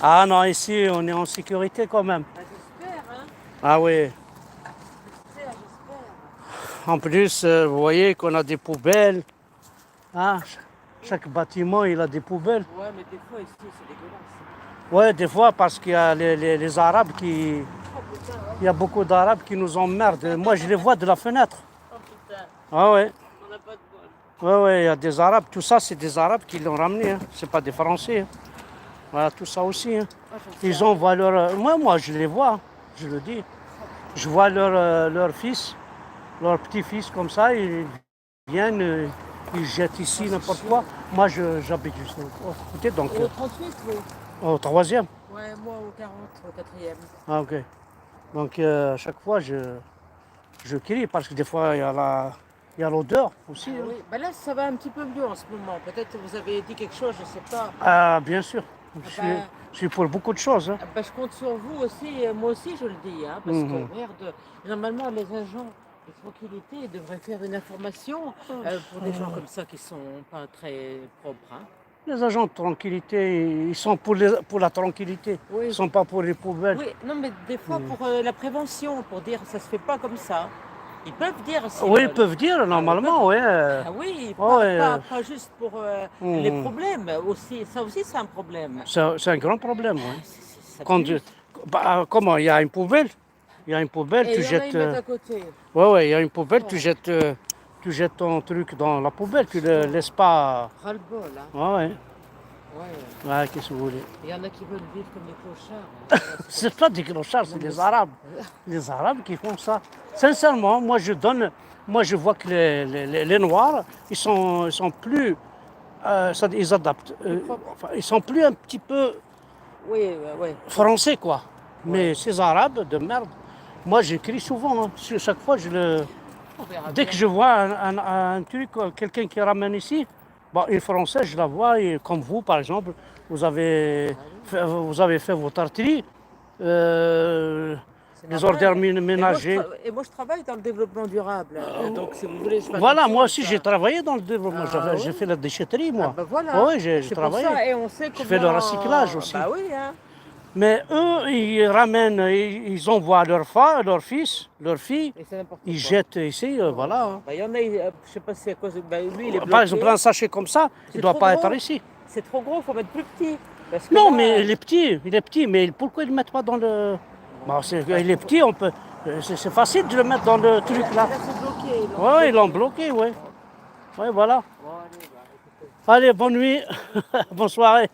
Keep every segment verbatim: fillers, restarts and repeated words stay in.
Ah non, ici, on est en sécurité quand même. Ah, j'espère, hein. Ah oui. J'espère, j'espère. En plus, euh, vous voyez qu'on a des poubelles. Hein, ch- chaque bâtiment, il a des poubelles. Ouais, mais des fois, ici, c'est dégueulasse. Ouais, des fois, parce qu'il y a les, les- les Arabes qui... Il y a beaucoup d'Arabes qui nous emmerdent. Moi, je les vois de la fenêtre. Oh putain, ah ouais. On n'a pas de bol. Ouais, ouais, il y a des Arabes. Tout ça, c'est des Arabes qui l'ont ramené, hein. C'est pas des Français, hein. Voilà, tout ça aussi, hein. Ils envoient leur... euh, Moi, moi, je les vois, je le dis. Je vois leur, euh, leur fils, leur petit-fils comme ça, ils viennent, euh, ils jettent ici n'importe quoi. Moi, je, j'habite juste au côté, donc... Au euh, trente-huit, oui. Au troisième. Ouais, moi au quarante, au quatrième. Ah, ok. Donc, euh, à chaque fois, je, je crie parce que des fois, il y a la, il y a l'odeur aussi, ah hein. Oui, ben là, ça va un petit peu mieux en ce moment. Peut-être que vous avez dit quelque chose, je sais pas. Ah, bien sûr. Je suis, ben, je suis pour beaucoup de choses, hein. Ah ben, je compte sur vous aussi, et moi aussi, je le dis, hein, parce que, mhm, merde, normalement, les agents de tranquillité devraient faire une information, euh, pour des gens comme ça qui sont pas très propres, hein. Les agents de tranquillité, ils sont pour, les, pour la tranquillité. Oui. Ils sont pas pour les poubelles. Oui, non, mais des fois, hmm, pour, euh, la prévention, pour dire ça se fait pas comme ça. Ils peuvent dire s'ils veulent. Oui, ils peuvent dire, ah, normalement, oui. Ah oui, pas, ouais, pas, euh, pas juste pour, euh, les, mhm, problèmes aussi. Ça aussi, c'est un problème. C'est c'est un grand problème, oui. Ah, c'est- c'est- ça pue. Quand, bah, comment, il y a une poubelle, il y a une poubelle, et tu jettes. Et il y en a, ils mettent, euh, à côté. Ouais, ouais, il y a une poubelle, tu, ouais, jettes, euh, tu jettes ton truc dans la poubelle, tu le laisses pas. Ras-le-bol, hein. Ouais, ouais. Ouais. Ouais, qu'est-ce que vous voulez ? Il y en a qui veulent vivre comme des clochards, hein. C'est pas des clochards, non, c'est des Arabes. Les Arabes qui font ça. Sincèrement, moi je donne, moi je vois que les, les, les- les Noirs, ils sont, ils sont plus, euh, ça- ils adaptent. Euh, plus propres. Enfin, ils sont plus un petit peu, oui, ouais, ouais, français, quoi. Ouais. Mais ces Arabes de merde, moi j'écris souvent, hein. Sur chaque fois, je le... On verra bien. Dès que je vois un, un- un truc, euh, quelqu'un qui ramène ici, bon, une Française, je la vois, et comme vous, par exemple, vous avez fait, vous avez fait votre tri, euh, c'est les normal. Ordures mé- ménagers. Et moi, je tra- et moi, je travaille dans le développement durable. Euh, donc, si vous voulez, je fais attention à ça. Voilà, moi aussi, j'ai travaillé dans le développement. Ah, j'ai fait la déchetterie, moi. Ah, ben voilà. Oui, j'ai travaillé. C'est pour ça, et on sait comment... Je fais le recyclage aussi. Bah oui, hein. Mais eux, ils ramènent, ils, ils envoient leur, fa- leur fils, leur fille, ils jettent ici, euh, voilà, hein. Bah, il y en a, il- euh, je sais pas si c'est à cause de, bah, lui, il est bloqué. Par exemple, un sachet comme ça, il doit pas être ici. C'est trop gros, faut mettre plus petit. Parce que non, là, mais il est petit, il est petit, mais pourquoi ils le mettent pas dans le... Bon, c'est- il est petit, on peut, euh, c'est c'est facile de le mettre dans le truc là. Là, c'est bloqué, ils l'ont bloqué. Ouais, ils l'ont bloqué, ouais. Ouais, voilà. Bon, allez, bah, écoutez. Allez, bonne nuit, bonne soirée.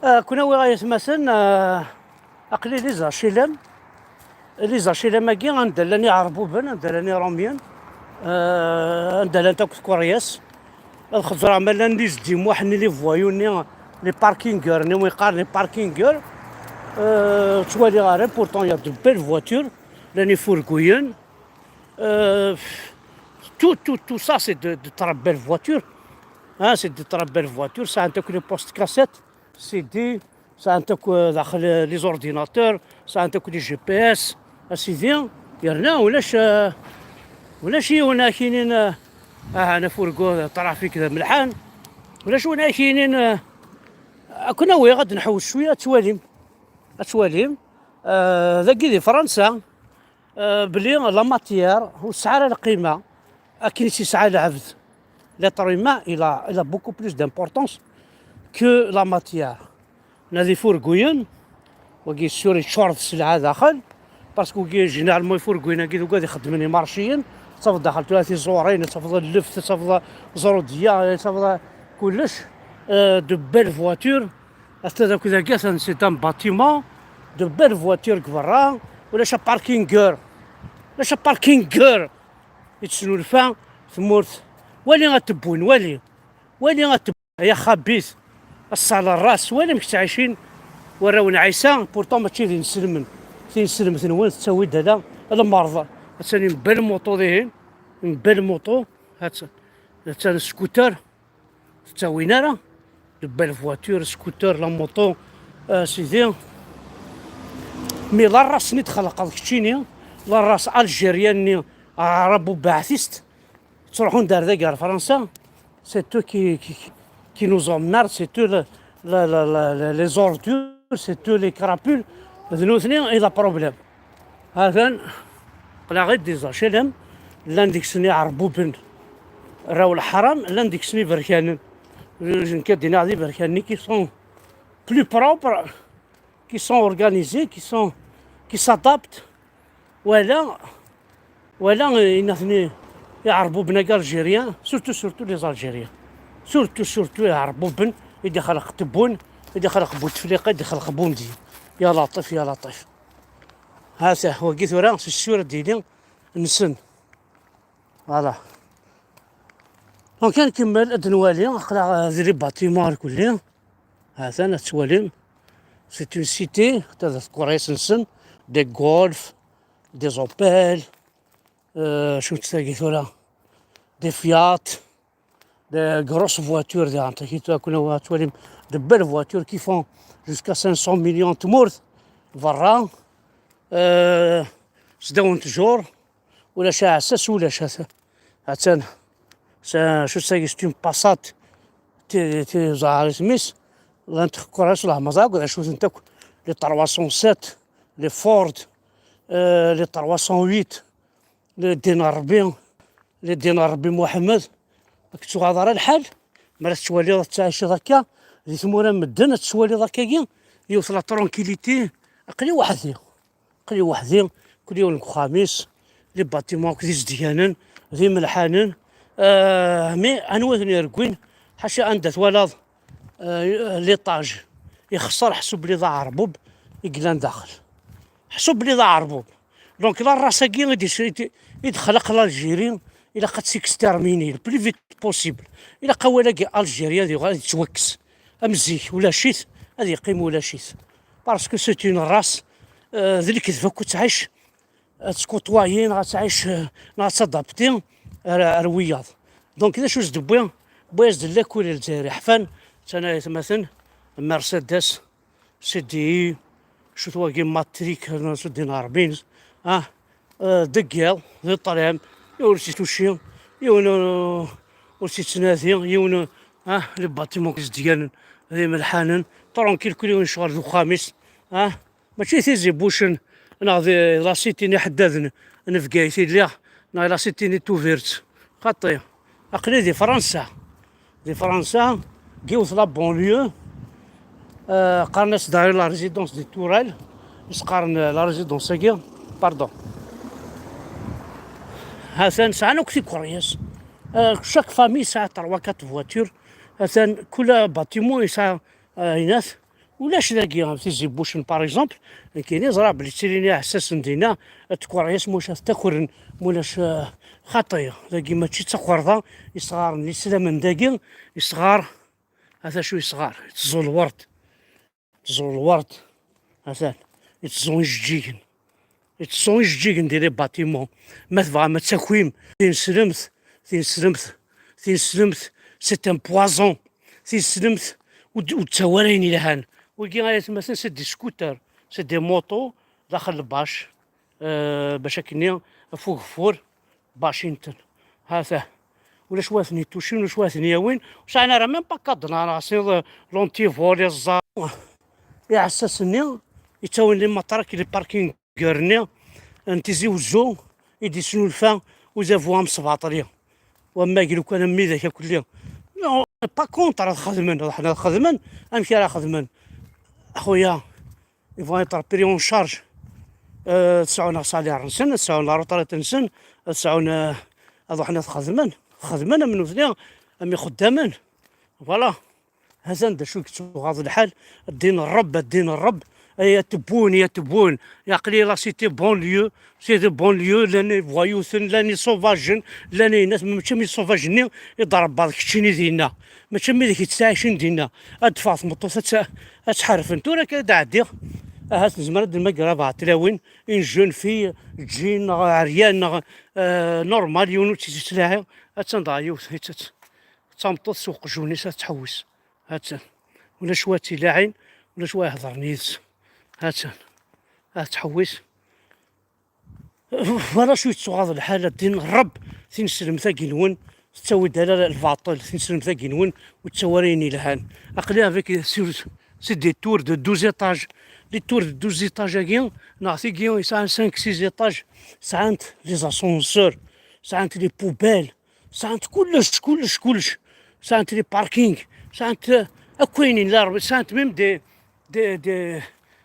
آه، كنا ورايا ثمثن، آه، أقلي لي زاشيلم. لي زاشيلم أكي عند لاني عربوبن، عند لاني روميان. آه، عند لان تاكو كورياس. الخضرة مالا نيز دي موحني لي فوايوني، لي باركينغر، ني ويقار لي باركينغر. آه، توالي غارين، بورتون يا دو بيل فواتور، لاني فورغوين. Euh, tout, tout, tout ça, c'est de, de très belles voitures. Hein, c'est de très belles voitures. Ça, un truc de poste cassette, C D, ça, un truc, euh, داخل les ordinateurs, ça, un truc de G P S, أسيدي. يرنا ولاش، آه، ولاش يونا كاينين، آه، آه، أنا فورغو ترافيك ذا ملحان. ولاش ونا كاينين، آه، كنا وي غادي نحوس شوية، تواليم. تواليم. آه، ذاكي دي فرنسا. آه، بلي la matière ur tesɛi ara lqima akken i tt-yesɛa lɛebd. L'être humain, il a, il a beaucoup plus d'importance que la matière. Nadi furguyen, wagi sûr yeččur d sselɛa daxel, parce que wagi généralement ifurguyen-agi d wigad ixeddmen imarciyen, tafeḍ daxel tura tiẓurin, tafeḍ lleft, tafeḍ ẓrudya, tafeḍ kullec, euh, de belles voitures, atta d akk dagi, atan c'est un bâtiment, de belles voitures deg berra, ulac aparkinger, ulac aparkinger, yettnulfa tmurt. Wali ad tewwin, wali, wali ad tewwin, ay axabit, ass ɛla ras, wali amek ttɛicin warraw n Ɛisa, pourtant mačči d inselmen, tinselmet-nwen tettawi-d ala lmerḍ, attan une belle moto dihin, une belle moto, attan scooter, tettawin ara, de belles voitures, scooter, la moto, euh, sidi. Mais la race-nni txelqeḍ keččini, la race algérienne-nni, arabu baɛtist, ttruḥun-d ar dagi ar Fransa, c'est eux qui, qui, qui nous emmerdent, c'est eux le, le, le, le, les ordures, c'est eux les crapules. D nutni i d problème. Atan, aql-aɣ-id des H L M, llan deg-sen iɛerbuben, raw leḥram, llan deg-sen iberkanen. Nekk ad d-iniɣ d iberkanen qui sont plus propres, qui sont organisés, qui sont, qui s'adaptent. Wala, wala, eh, inatni iɛerbuben-agi algériens, surtout, surtout les Algériens. Surtout, surtout iɛerbuben, i d-ixleq Tebboune, i d-ixleq Bouteflika, i d-ixleq Boumediene. Ya Laṭif, ya Laṭif. Ha-t-a, wagi tura, c'est sûr ad d-yili nsen. Voilà. Donc, ad nkemmel, ad nwali, aql-aɣ, euh, di les bâtiments irkelli. Ha-t-an, ad twalim. C'est une cité, d takurrist-nsen, des Golf, des Opel, euh, acu-tt tagi tura, des Fiat, des grosses voitures, diɣen, tagi tura, ad twalim, de belles voitures qui font jusqu'à cinq cents millions n tmurt, berra, euh, sdaw n tjur, ulac aɛessas, ulac, ha-t-, ha-tt-an, sa-, acu-tt tagi, c'est une Passat, ti, ti, ẓer isem-is, llant txekkura s lehmeẓ akk, d acu-tent akk, les trois cent sept, les Ford, euh, les trois cent huit, les Din Rebbi, les Din Rebbi Mohamed, ad k-ttuɣaḍ ara lḥal, mi ara tettwaliḍ ad tettɛiceḍ akka, di tmura n medden ad tettwaliḍ akkagi, yiwet la tranquillité, aql-i weḥd-i. Aql-i weḥd-i, kul yiwen deg uxxam-is, les bâtiments akk d izedganen, d imelḥanen, euh, mais anwa i ten-ireggwin? Ḥaca anda twalaḍ, euh, l'étage ixeṣṣer, ḥsu belli d aɛerbub i yellan daxel. Ḥsu belli d aɛerbub. Donc, la race-agi i d-, i d-, i d-xlaq l'Algérie, ilaq ad tt-exterminer le plus vite possible. Ilaq awal-agi Algérie ad yuɣal ad yettwakkes. Am zik, ulac-it, ad yeqqim ulac-it. Parce que c'est une race, euh, d lekdeb akk ad tɛic, ad tkuṭwayi, neɣ ad tɛic, euh, neɣ ad tadapti ar, ar wiyaḍ. Donc, d acu s-d-wwi? Wwi-as-d lakul i Lezzayer iḥfan, d tana aytmaten, Mercedes, C D I, acu-t wagi, Matrix, Nasruddin Arbin, ah, euh, deg yiḍ, di ṭṭlam, yiwen ur s-ituci, yiwen, euh, ur s-ittnadi, yiwen, ah, les bâtiments i s-d-ganen, d imelḥanen, tranquille, kul yiwen yecɣel d uxxam-is, ah, mačči tizi n Bucen, neɣ di la cité n iḥeddaden n Bgayet i lliɣ, neɣ la cité n Tuvert, xaṭi, aql-i di Fransa. Di Fransa, deg yiwet la banlieue, euh, qqaren-as daɣen la résidence des Tourelles, is qqaren, euh, la résidence-agi, pardon. Ha-t-an, sɛan akk tikerriyas. Euh, chaque famille tesɛa trois, quatre voitures. Ha-t-an, kul bâtiment yesɛa, euh, ayennat. Ulac dagi, am Tizi Bucen, par exemple, nekkini ẓriɣ belli ttilin iɛessasen dinna, tkeṛyas, ma ulac ad t-akren, ma ulac, eh, xaṭi, dagi mačči d takerḍa, isɣaren n lislamen dagi, isɣar, ata acu isɣar, itteẓẓu lwerd, itteẓẓu lwerd, atan, itteẓẓu ijeǧǧigen. Yettṣu ijeǧǧigen di les bâtiments. Ma tebɣam ad takim, tineslemt, tineslemt, tineslemt, c'est un poison. Tineslemt, ur d-, ur d-ttawi ara ayen yelhan. Wigi ay atmaten, c'est des scooters, c'est des motos, daxel lbac, euh, bac akkenni, ɣef ugeffur, bac-inten. Ha-t-a. Ulac wa ten-itucin, ulac wa ten-yawin. Ur sɛin ara même pas cadenas, neɣ sniḍ, euh, l'antivol, iẓẓar. Iɛessas-nni, yettawin les matraques, les parkings. Gar-nni n Tizi Wezzu i d-isnulfa uzabu amesbaṭli. Wamma g lukan am widak akk-lli. Non, pas contre ad xedmen, ad ḥna ad xedmen, amek ara xedmen? Axuya, ils vont être pris en charge. Euh, ad sɛun asalaire-nsen, ad sɛun la retraite-nsen, ad sɛun, euh, ad ḥna ad xedmen. Xedmen am nutni, am ixeddamen. Voilà. Atan d acu i yettuɣaḍ lḥal, ddin Rreb, ddin Rreb, ay atebbun, ay atebbun, aql-i la cité banlieue, c'est des banlieues, llan voyous-ten, llan isauvagen, llan ayennat, mačči am isauvagen-nni i d-trebbaḍ keččini dinna, mačči am widak yettɛicin dinna, ad d-teffeɣ tmeṭṭut ad tt-, ad tt-ḥerfen, tura kan ad ɛeddiɣ, ahat nezmer ad d-nmager arbaɛ tlawin, une jeune fille, jean, neɣ ɛeryan, neɣ, euh, normal, yiwen ur tt-yettlaɛi, attan dɣa yiwet, d tameṭṭut s uqjun-is ad tḥewwes. Ha-tt-an. Ulac wa tt-ilaɛin, ulac wa ihedren yid-s. Ha-tt-an. Ad tḥewwis. Wala acu yettuɣaḍ lḥal, a ddin Rreb, tineslemt-agi-nwen, tettawi-d ala lbaṭel, tineslemt-agi-nwen ur tettawi ara ayen yelhan. Aql-i avec sur, c'est des tours de douze étages. Les tours de douze étages-agi, neɣ tigi yesɛan cinq, six étages, sɛant les ascenseurs, sɛant les poubelles, sɛant kullec, kullec, kullec. Sɛant les parkings, sɛant, euh, akk ayen yella Rebbi, sɛant même des, des, des,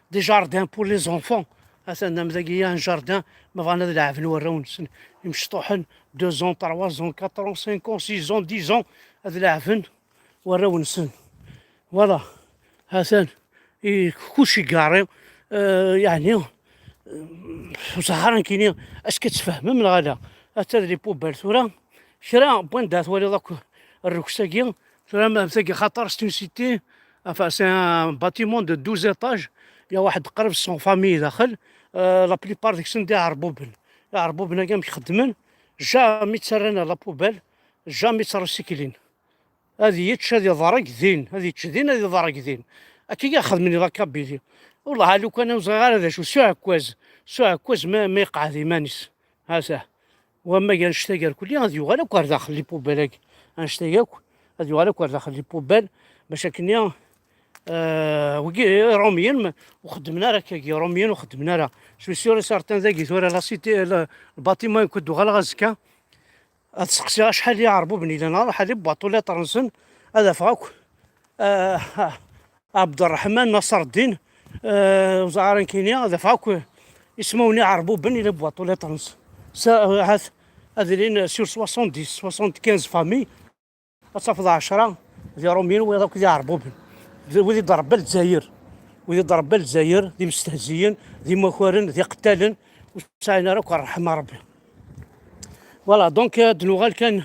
des jardins pour les enfants. Atan am dagi un jardin, ma bɣan ad leɛben warraw-nsen imecṭuḥen, deux ans, trois ans, quatre ans, cinq ans, six ans, dix ans, ad leɛben warraw-nsen. Voilà. Atan, i kullec igarri, euh, yeɛni, euh, ur ẓriɣ ara nekkini, est-ce que tfehmem neɣ ala? Atan les poubelles tura, kra n wanda twaliḍ akk rrukes-agi, tura ma tagi xaṭer c'est une cité, enfin c'est un bâtiment de douze étages, il y a waḥed qrib cent familles daxel, euh, la plupart deg-sen d iɛerbuben. Iɛerbuben-agi amek xeddmen, jamais ttarran à la poubelle, jamais ttrecyclin. Ad yečč, ad iḍreg din, ad yečč din, ad iḍreg din. Akka i xedmen i la Kabylie. Wellah, a lukan ur ẓriɣ ara d acu, s uɛekkaz, s uɛekkaz ma, ma iqeɛɛed iman-is. Hata. Wamma annect-agi irkelli, ad yuɣal akk ar daxel les poubelles-agi. Annect-agi akk, ad yuɣal akk ar daxel les poubelles, bac akken, euh, wigi, Iṛumyen, ma, ur xeddmen ara akkagi, Iṛumyen ur xeddmen ara. Je suis sûr et certain, dagi tura la cité, la, le bâtiment, nekk ad d-uɣaleɣ azekka, ad seqsiɣ acḥal n yiɛerbuben yellan, acḥal n boîtes aux lettres-nsen, ad afeɣ akk, euh, Ɛebderreḥman Naṣerddin, euh, ur ẓriɣ ara nekkini, ad afeɣ akk ismawen iɛerbuben i les boîtes aux lettres-nsen. Sa, euh, ahat ad ilin sur soixante-dix, soixante-quinze familles, ad tafeḍ ɛecṛa d Iṛumyen, wiyaḍ akk d iɛerbuben. D wid i d-ṛebba Lezzayer. Wid i d-ṛebba Lezzayer, d imestehziyen, d imakaren, d iqettalen, ur sɛin ara akk ṛṛeḥma Ṛebbi. Voilà, donc, euh, ad nuɣal kan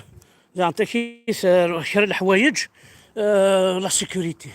di Ɛeṭṭakit, euh, kra n leḥwayeǧ, euh, la sécurité.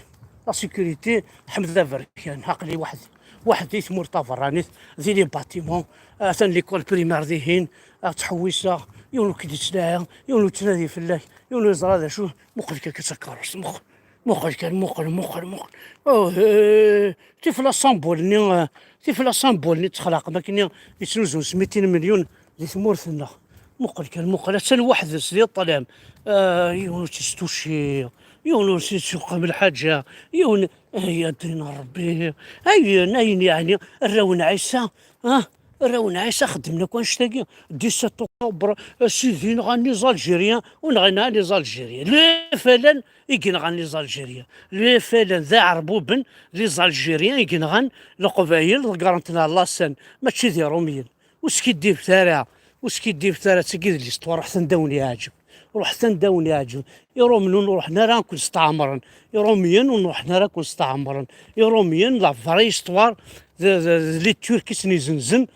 La sécurité, ḥmed aberkan, aql-i weḥd-, weḥd-i, tmurt taberranit, di les bâtiments, atan l'école primaire dihin, ad ttḥewwiseɣ, yiwen ur k-d-ittlaɛi, yiwen ur yettnadi fell-ak, yiwen ur yeẓra d acu, muqel kan takeṛṛust, muqel. Muqel kan, muqel, muqel, muqel. Oh, eh, tifla symbole-nni, eh, tifla symbole-nni ttexlaqen akkenni yettnuzun s mitin milyun di tmurt-nneɣ. Muqel kan, muqel, attan weḥd-s di ṭṭlam. Ah, yiwen ur tt-istucci, yiwen ur s-ittuqam lḥaǧa, yiwen, ay, a ddin n Ṛebbi, ayen, ayen, yeɛni, arraw n Ɛisa, ah, arraw n Ɛisa xeddmen akk annect-agi. Dix-sept octobre, a Sidi, nɣan les Algériens, ur nɣin ara les Algériens. Le F L N i yenɣan les Algériens. Le F L N d iɛerbuben, les Algériens i yenɣan Leqbayel, ḍeggren-ten ɣer Lassen, mačči d Iṛumyen. Ur skiddibet ara, ur skiddibet ara, d tagi d l'histoire, ruḥet anda wen-yeɛǧeb. Ruḥet anda wen-yeɛǧeb. Iṛumyen ur ruḥen ara ad ken-steɛmren. Iṛumyen ur ruḥen ara ad ken-steɛmren. Iṛumyen, la vraie histoire, d, d, d les Turcs i sen-izenzen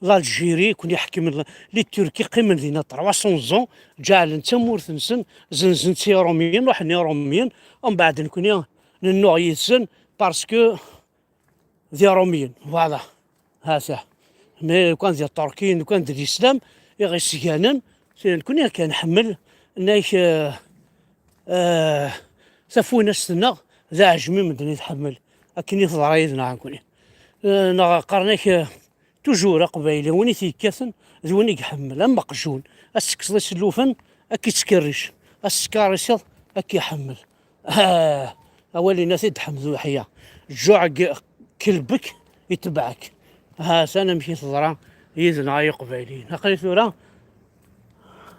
l'Algérie, i ken-iḥekmen. Les Turcs i qqimen dinna trois cents ans, ǧeɛlen d tamurt-nsen, zenzen-tt Iṛumyen, ruḥen Iṛumyen, umbeɛd nekni nennuɣ yid-sen, parce que d Iṛumyen, voilà. Hata. Mais lukan d Iṭurkiyen, lukan d l'islam i ɣ-isganen, nekni kan nḥemmel, nnak, euh, euh, tafunast-nneɣ d aɛejmi, medden i tḥemmel. Akken i teḍra yid-neɣ nekni. Euh, neɣ qqaren-ak, euh, toujours aqbayli, win i t-yekkaten d win i iḥemmel, am uqjun. Ad s-tekkseḍ isellufen, ad k-ittkerric. Ad s-tkerriceḍ, ad k-iḥemmel. Ah, awal-inna t-id Ḥmed Uḥya. Ǧǧuɛ g-, kelbek itbeɛk. Ha, atan amek i teḍra yid-neɣ ay Iqbayliyen. Aql-i tura,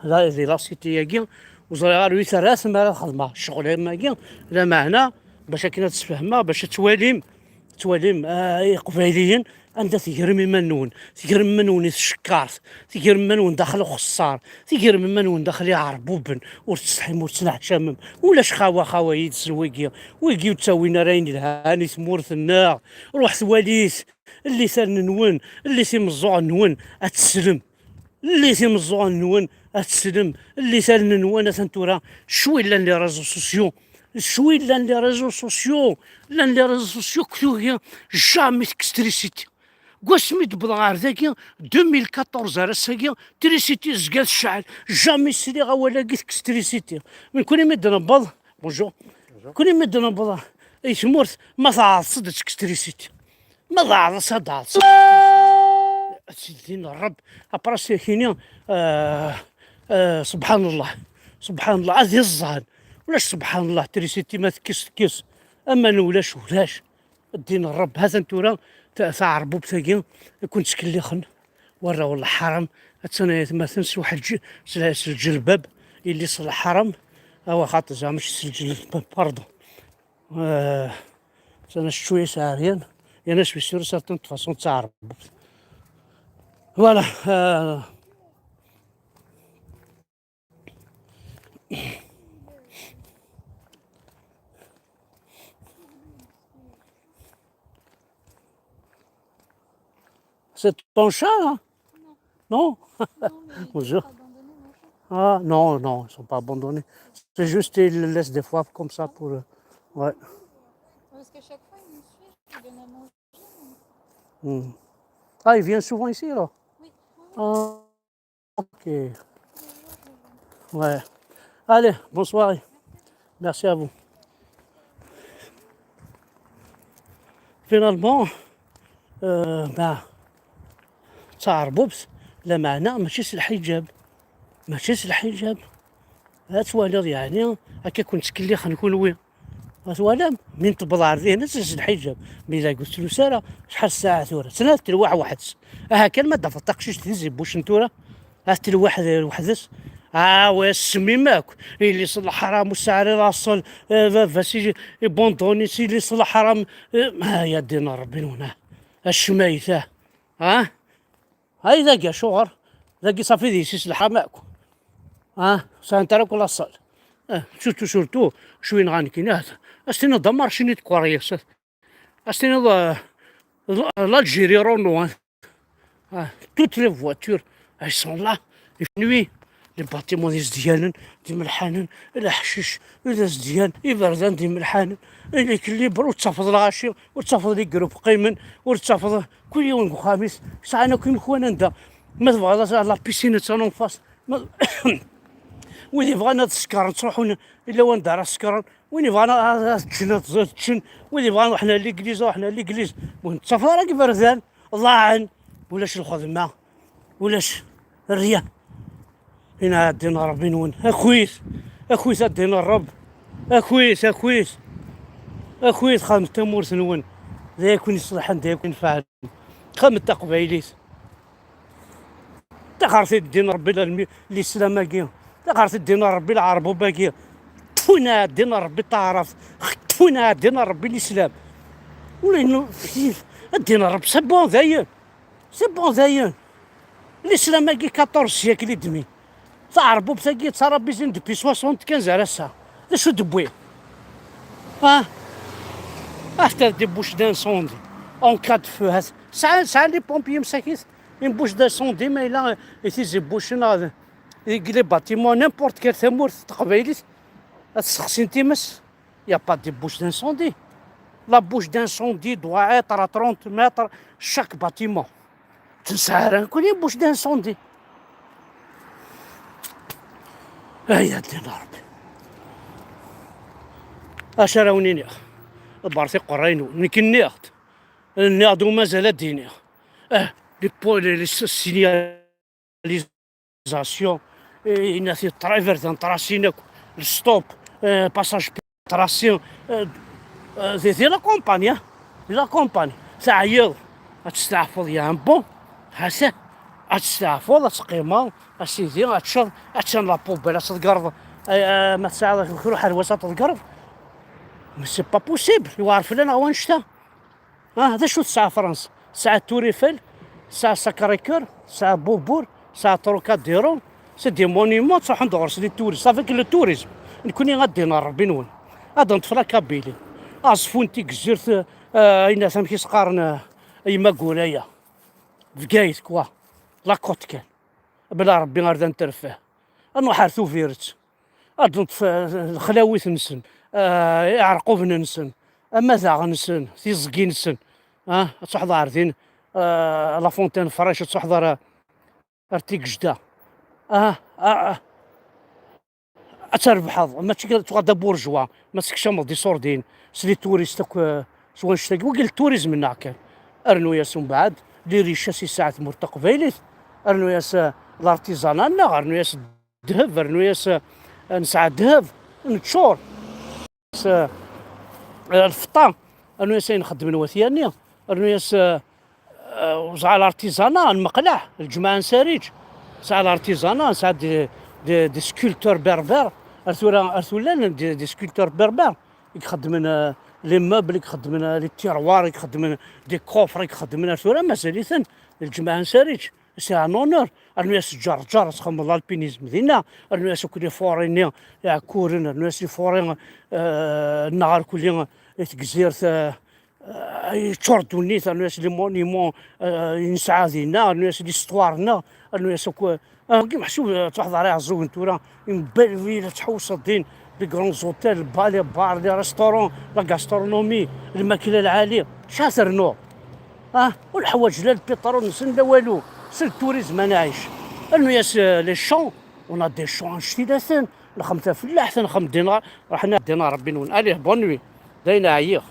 la, di la cité-agi, ur ẓriɣ ara wi terrat mi ara xedmeɣ ccɣel am wagi, lameɛna, bac akken ad sfehmeɣ, bac ad twalim, Tettwalim, ah, Iqbayliyen, anda tegrem iman-nwen? Tegrem iman-nwen i tcekkart, tegrem iman-nwen daxel uxeṣṣar, tegrem iman-nwen daxel iɛerbuben, ur tsetḥim, ur tettneḥcamem. Ulac xawa, xawa yid-sen wigi, wigi ur ttawin ara ayen ilhan i tmurt-nneɣ. Ruḥet walit, llit allen-nwen, llit imeẓẓuɣen-nwen, ad teslem. Llit imeẓẓuɣen-nwen, ad teslem. Llit allen-nwen, atan tura, cwi llan les réseaux sociaux. Cwi llan les réseaux sociaux. Llan les réseaux sociaux, que tugi, jamais tekkes trisiti. Deg wasmi d-wwḍeɣ ɣer dagi, deux mille quatorze ar ass-agi, trisiti tezga tecɛel. Jamais sliɣ awal-agi tekkes trisiti. Nekkni mi d-newweḍ, bonjour. Nekkni mi d-newweḍ i tmurt, ma tɛeḍseḍ ad tekkes trisiti. Ma d aɛḍas ad d-ɛeḍseḍ. Ad tt-id-din Ṛebb. Après, c'est fini. Euh, euh, subhanallah. Subḥan llah, ad iẓẓan. Ulac, subḥan llah, trisiti ma tekkes, tekkes. Aman ulac, ulac. Ddin n Ṛebbi, ha-t-an tura, ta-, taɛerbubt-agi, i ken-ttkellixen. Warraw n leḥram, attan aytmaten s uḥeǧǧi-, s l-, s lǧelbab, yelli-s n leḥram, awa xaṭi, zeɛma mačči s lǧelbab, pardon. Euh, ça n'a choué, ça a rien. Il y en a, je suis sûr, certains, de toute façon, de ça. Voilà. Euh, c'est ton chat, là? Non? Bonjour. Ah, non, non, ils sont pas abandonnés. C'est juste, ils le laissent des fois comme ça pour, euh, ouais. Parce qu'à chaque fois, ils nous suivent, ils donnent à manger. Hmm. Ah, ils viennent souvent ici, alors? Oui. Ah, ok. Ouais. Allez, bonne soirée. Merci à vous. Finalement, euh, ben, d taɛerbubt, lameɛna mačči s lḥiǧab. Mačči s lḥiǧab. Ad twaliḍ, yeɛni, akka ken-ttkellixen kunwi. Ad twalam? Mi n-tewweḍ ɣer dihin, ad s lḥiǧab. Mi la ur tlus ara, acḥal ssaɛa tura? Ttnat telwaḥ weḥd-s. Aha kan ma d-tafeḍ taqcict di zibbucen tura, ad telwaḥ d-, weḥd-s. Ah, wa ssmim akk. Yelli-s n leḥram, ur tesɛi ara laṣel, eh, baba-s i, ibunduni-tt, yelli-s n leḥram, eh, ah, ya ddin n Ṛebbi-nwen, ah. Acmayt, ah. Ah? Ay dagi, acuɣer? Dagi ṣafi d yessi-s n leḥram akk. Ah, ur sɛint ara akk laṣel. Ah, surtout, surtout, cwi nɣan kina. Ad s-tiniḍ d amarcini de courrier. Ad s-tiniḍ, euh, l-, l'Algérie Renault, hein. Ah, toutes les voitures, elles sont là. Et puis, les bâtiments d izedyanen, d imelḥanen, leḥcic, d azedyan, iberdan d imelḥanen, il équilibre, ur tettafeḍ lɣaci, ur tettafeḍ les groupes qqimen, ur tettafeḍ kul yiwen deg uxxam-is, sɛan akk imekwan anda. Ma tebɣiḍ ad, la piscine d en face. Ma, wid yebɣan ad sekren, ttruḥun illa wanda ara sekren. Win yebɣan ad, ad ččen, ad, ad ččen. Wid yebɣan ruḥen ar l'église, ruḥen ar l'église. Ur nettafeḍ ara deg iberdan, ḍaɛen. Ulac lxedma, ulac rrya. Ina ddin Ṛebbi-nwen. Akuyt, akuyt a ddin Ṛebb. Akuyt, akuyt. Akuyt, xedmet tamurt-nwen. D aya i ken-iṣelḥen, d aya i ken-inefɛen. Xedmet taqbaylit. Taxert i ddin Ṛebbi lalmi-, lislam-agi. Taxert i ddin Ṛebbi lɛerbub-agi. Ṭṭfen-aɣ ddin Ṛebbi taɛrabt. Ṭṭfen-aɣ ddin Ṛebbi lislam. Ula inu-, ddin Ṛebbi, c'est bon, dayen. C'est bon, dayen. Lislam-agi quatorze siècle et demi. Taɛerbubt-agi ttṛabbin depuis soixante-quinze ar ass-a. D acu d-wwi? Ah? After des bouches d'incendie. En cas de feu, ha-t-, sɛan, sɛan les pompiers msakit. Une bouche d'incendie, ma yella i tizi n wuccen, neɣ deg les bâtiments, n'importe quel tamurt taqbaylit, ad tessexsin times. Il n'y a pas de bouche d'incendie. La bouche d'incendie doit être à trente mètres chaque bâtiment. Ur nesɛi ara nekkni bouche d'incendie. Ay, a ddin Ṛebbi. Acu ara wen-iniɣ? Ḍebbret iqerra-inu. Nekk nniɣ-d. Nniɣ-d u mazal ad d-iniɣ. Ah, les po-, les, les signalisations, eh, yenna-t-id ṭra-, iberdan ṭrasin akk, le stop, eh, passage tracé, eh, eh, di, di la campagne, ah, di la campagne. Teɛyiḍ, ad testeɛfuḍ ya un bon, ḥasan, ad testeɛfuḍ, ad teqqimeḍ, a sidi, ad teččeḍ, attan la poubelle, ad tḍeggreḍ, eh, eh, ma tesɛiḍ kra uḥerwas ad tḍeggreḍ. Mais c'est pas possible, yewɛer fell-aneɣ wannect-a. Ah, d acu tesɛa Fransa? Tesɛa Tour Eiffel, tesɛa Sacré-Cœur, tesɛa Beaubourg, tesɛa Trocadéro, c'est des monuments, ttruḥun-d ɣur-s les touristes, avec le tourisme. Nekkni ad d-iniɣ Ṛebbi-nwen. Ad neṭṭef la Kabylie. Aẓfu n Tigzirt, eh, ayen amek i s-qqaren, eh, Yemma Guraya. Bgayet, quoi. La côte kan. Bla Ṛebbi ar d ad netreffeh. Ad nruḥ ar Tubiret. Ad neṭṭef, eh, lexlawit-nsen, eh, iɛerquben-nsen, amadaɣ-nsen, tiẓgi-nsen. Ah, ad truḥeḍ ar din, eh, La Fontaine Fraîche, ad truḥeḍ ar, ar Tigejda. Ah, ah, ah. Ad trebḥeḍ, mačči ad tuɣal d aburjwa, ma tekcameḍ di sordin, s les touristes akk, eh, s wannect-agi. Wagi le tourisme-nneɣ kan. Rnu-yas umbeɛd, les richesses i tesɛa tmurt taqbaylit, rnu-yas, eh, l'artisanat-nneɣ, rnu-yas ddheb, rnu-yas, eh, Nesɛa ddheb, neččur. S-, eh, lfeṭṭa, rnu-yas ayen xeddmen wat Yanni, rnu-yas, eh, eh, nesɛa l'artisanat, nmeqleɛ, lǧemɛa n Sariǧ, nesɛa l'artisanat, nesɛa des, des, des sculpteurs berbères, ar tura, ar tura llan des, des sculpteurs berbères, i ixeddmen, eh, les meubles, i ixeddmen, eh, les tiroirs, i ixeddmen des coffres, i ixeddmen ar tura, mazal-iten, lǧemɛa n Sariǧ. C'est un honneur. Rnu-yas ǧerǧer, txedmeḍ l'alpinisme dinna. Rnu-yas akk les forêts-nni iɛekkuren, rnu-yas les forêts, euh, nneɣ ar kulli i tegzirt, euh, euh, yeččur ddunit, rnu-yas les monuments, euh, i nesɛa dinna, rnu-yas l'histoire-nneɣ, rnu-yas akk, euh, wagi meḥsub, euh, tṛuḥeḍ ɣer Iɛeẓẓugen tura, une belle ville, ad tḥewwseḍ din, les grands hôtels, ba-, les bars, les restaurants, la gastronomie, lmakla lɛali, acu ara ternuḍ? Ah, ur neḥwaǧ la lpiṭrul-nsen, la walu. C'est le tourisme, ad nɛic. Rnu-yas, euh, les champs, on a des champs anect-ilaten. Nxem tafellaḥt, nxem dinar, ṛuḥen dinar Ṛebbi-nwen. Allez, bonne nuit. Dayen ɛyiɣ.